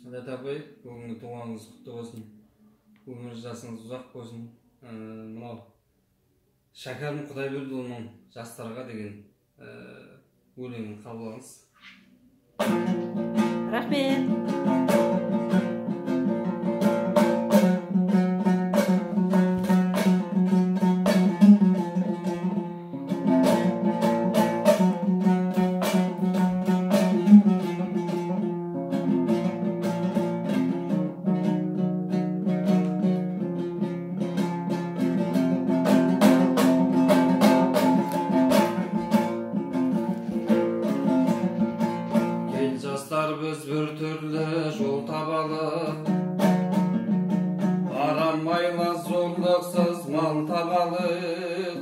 Әдет апай, бүгінгі туғаныңыз құтты болсын. Өмір жасыңыз ұзақ болсын. Мынау Шәкәрім Құдайбердіұлының жастарға деген өлеңін қабыл алыңыз. Рахмет. Біз бір түрлі жол табалық, арам айла зорлықсыз мал табалық,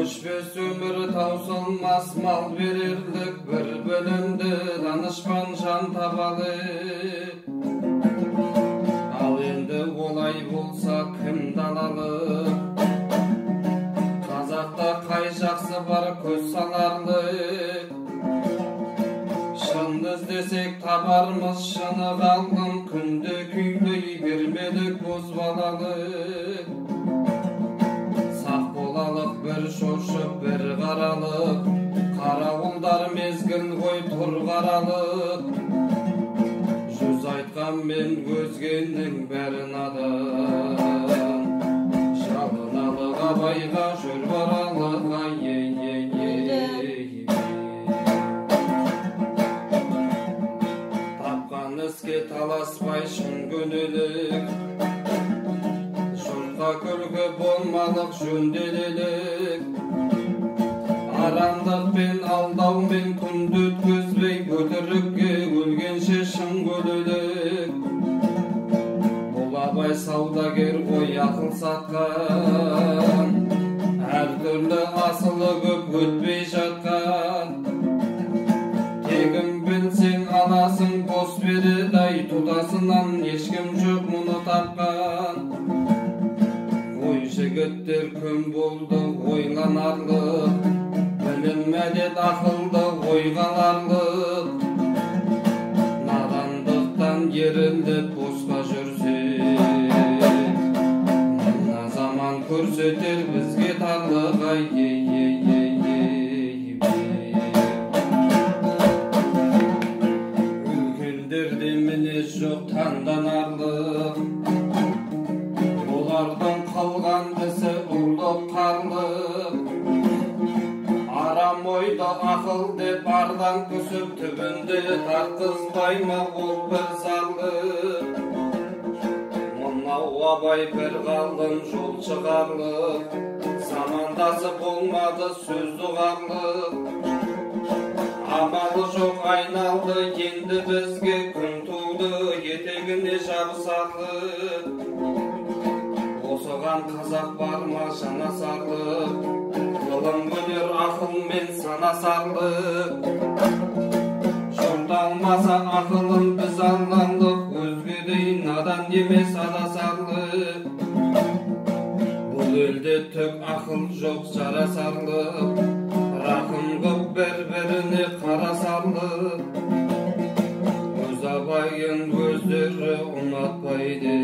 өшпес өмір таусылмас мал берерлік, бір білімді данышпан жан табалық. Ал енді олай болса кім далалық? Қазақта қай жақсы бар көз саларлық? Шынды іздесек табармыз шыны қалғын, күнді күйлей бермедік бозбалалық. Сақ болалық бір шошып бір қаралық, қарауылдар мезгіл ғой тұр қаралық. Жүз айтқанмен өзгенің бәрі надан, жалыналық Абайға жүр баралық. Ай ей ей ей. Іске таласпай шын көнелік, жұртқа күлкі болмалық жөнделелік. Арамдықпен алдаумен күнді өткізбей, өтірікке өлгенше шын көлелік. Бұл Абай саудагер ғой ақыл сатқан, әртүрлі асылы көп өтпей жатқан. Тегін білсең аласың бос береді ай, тұтасынан ешкім жоқ мұны тапқан. Ой жігіттер күн болды ойланарлық, білім мәдет ақылды ойға аларлық. Надандықтан еріліп босқа жүрсек, мына заман көрсетер бізге тарлық. Ай ей ей ей ей. Үлкендерде мінез жоқ таңданарлық, олардың қылған ісі ұрлық қарлық. Арам ойды ақыл деп ардан күсіп, түбінде тартқызбай ма ол бір зарлық. Мынау Абай бір ғалым жол шығарлық, замандасы болмады сөз ұғарлық. Амалы жоқ айналды енді бізге, күн туды етегіне жабысарлық. Осыған қазақ бар ма жанасарлық, ғылым өнер ақылмен санасарлық. Жұрт алмаса ақылын біз алалық, өзгедей надан емес адасарлық. Бұл елде түк ақыл жоқ жарасарлық, рақым қып бір-біріне қарасарлық. Өз Абайын өздері ұнатпайды,